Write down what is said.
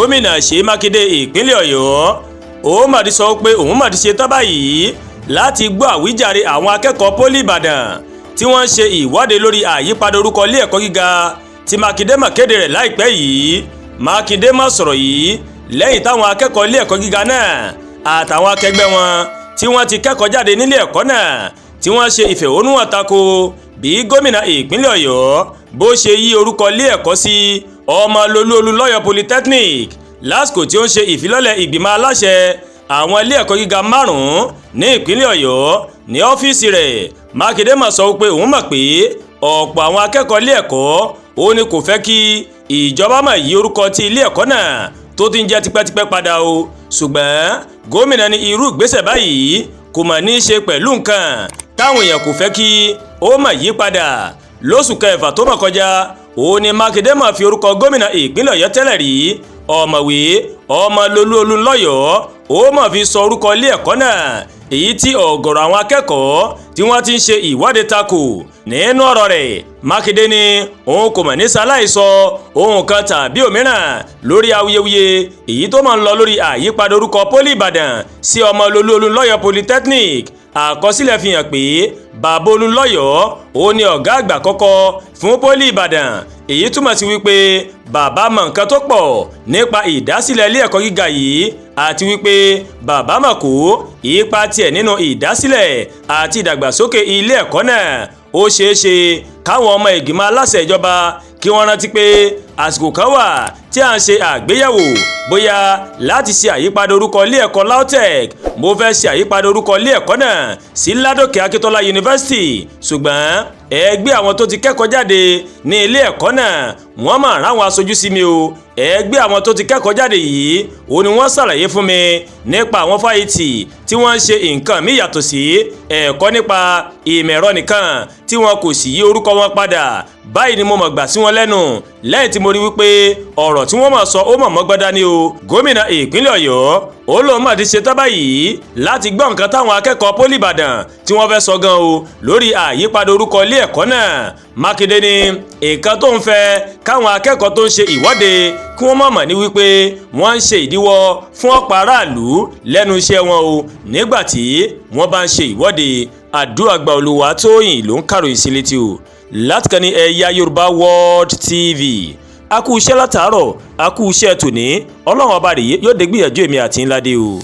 Gómìnà Ṣèyí Mákindé ìpínlẹ̀ Ọ̀yọ́ ó mà ti sọ pé òun mà ti ṣe tán báyìí láti gbọ́ àwíjàre àwọn akẹ́kọ̀ọ́ Pólì Ìbàdàn tí wọ́n ń ṣe ìwọ́de lórí àyípadà orúkọ ilé ẹ̀kọ́ gíga tí Mákindé mà kéde rẹ̀ láìpẹ́ yìí. Mákindé mà sọ̀rọ̀ yìí lẹ́yìn táwọn akẹ́kọ̀ọ́ ilé ẹ̀kọ́ gíga náà àtàwọn akẹgbẹ́ wọn tí wọ́n ti kẹ́kọ̀ọ́ jáde nílé ẹ̀kọ́ náà tí wọ́n ṣe ìfẹ̀hónúhàn tako bí gómìnà ìpínlẹ̀ Ọ̀yọ́ bó ṣe yí orúkọ ilé ẹ̀kọ́ sí Ọmọlolú Olúnlọ́yọ̀ Polytechnic lásìkò tí ó ń ṣe ìfilọ́lẹ̀ ìgbìmọ̀ aláṣẹ àwọn ilé ẹ̀kọ́ gíga márùn-ún ní ìpínlẹ̀ Ọ̀yọ́ ní ọ́fíìsì rẹ̀. Mákindé mà sọ pé òun mọ̀ pé ọ̀pọ̀ àwọn akẹ́kọ̀ọ́ ilé ẹ̀kọ́ ó ní kò fẹ́ kí ìjọba mà yí orúkọ tí ilé ẹ̀kọ́ náà tó ti ń jẹ́ tipẹ́tipẹ́ padà o, ṣùgbọ́n gómìnà ní irú ìgbésẹ̀ báyìí kò mà ní í ṣe pẹ̀lú nǹkan táwọn èèyàn kò fẹ́ kí ó mà yí padà. Lóṣù kẹfà tó mọ̀ kọjá, òun ni Mákindé mà fi orúkọ gómìnà ìpínlẹ̀ Ọ̀yọ́ tẹ́lẹ̀ rí, Ọ̀mọ̀wé Ọmọlolú Olúnlọ́yọ̀, ó mà fi sọ orúkọ ilé ẹ̀kọ́ náà, èyí tí ọ̀gọ̀rọ̀ àwọn akẹ́kọ̀ọ́ tí wọ́n ti ń ṣe ìwọ́de takò. Nínú ọ̀rọ̀ rẹ̀, Mákindé ní òun kò mọ̀ ní sáláì sọ ohun kan tàbí òmíràn lórí awuyewuye èyí tó máa ń lọ lórí àyípadà orúkọ Pólì Ìbàdàn sí Ọmọlolú Olúnlọ́yọ̀ Polytechnic. Àkọsílẹ̀ fi hàn pé bàbá Olúnlọ́yọ̀ ó ní ọ̀gá àgbà kọ́kọ́ fún Pólì Ìbàdàn, èyí túmọ̀ sí wípé bàbá mọ̀ nǹkan tó pọ̀ nípa ìdásílẹ̀ ilé ẹ̀kọ́ gíga yìí, àti wípé bàbá mọ̀ kó ipa tiẹ̀ nínú ìdásílẹ̀ àti ìdàgbàsókè ilé ẹ̀kọ́ náà. Ó ṣeé ṣe káwọn ọmọ ìgbìmọ̀ aláṣẹ ìjọba kí wọ́n rántí pé àsìkò kan wà tí à ń ṣe àgbéyẹ̀wò bóyá láti ṣe àyípadà orúkọ ilé ẹ̀kọ́ LAUTECH. Mo fẹ́ ṣe àyípadà orúkọ ilé ẹ̀kọ́ náà sí Ládòkè Akíntọ́lá University, ṣùgbọ́n ẹgbẹ́ àwọn tó ti kẹ́kọ̀ọ́ jáde ní ilé ẹ̀kọ́ náà wọ́n máa ráwọn aṣojú sí mi o. Ẹgbẹ́ àwọn tó ti kẹ́kọ̀ọ́ jáde yìí ó ní wọ́n ṣàlàyé fún mi nípa àwọn fáyìtì tí wọ́n ń ṣe nǹkan míì yàtọ̀ sí ẹ̀kọ́ nípa ìmọ̀ ẹ̀rọ nìkan tí wọn kò sì yí orúkọ wọn padà. Báyìí ni mo mọ̀ gbà sí wọn lẹ́nu lẹ́yìn tí mo rí wípé ọ̀rọ̀ tí wọ́n mọ̀ sọ ó mọ̀ mọ́gbọ́n dání o. Gómìnà ìpínlẹ̀ Ọ̀yọ́ ó lóun mà ti ṣe tán báyìí láti gbọ́ nǹkan táwọn akẹ́kọ̀ọ́ Pólì Ìbàdàn tí wọ́n fẹ́ sọ gan o lórí àyípadà orúkọ ilé ẹ̀kọ́ náà. Mákindé ní nǹkan tó ń fẹ́ káwọn akẹ́kọ̀ọ́ tó ń ṣe ìwọ́de kí wọ́n mọ̀mọ̀ ní wípé wọ́n ń ṣe ìdíwọ́ fún ọ̀pọ̀ aráàlú lẹ́nu iṣẹ́ wọn o nígbà tí wọ́n bá ń ṣe ìwọ́de. Àdúràgbà Olúwatóyìn ló ń kàròyìn sí létí o láti kàn ní Ẹ̀yà Yorùbá World TV. A kú iṣẹ́ látàárọ̀, a kú iṣẹ́ tòní. Ọlọ́run ọba rèé yóò dé gbìyànjú èmi àti ńlá dé o.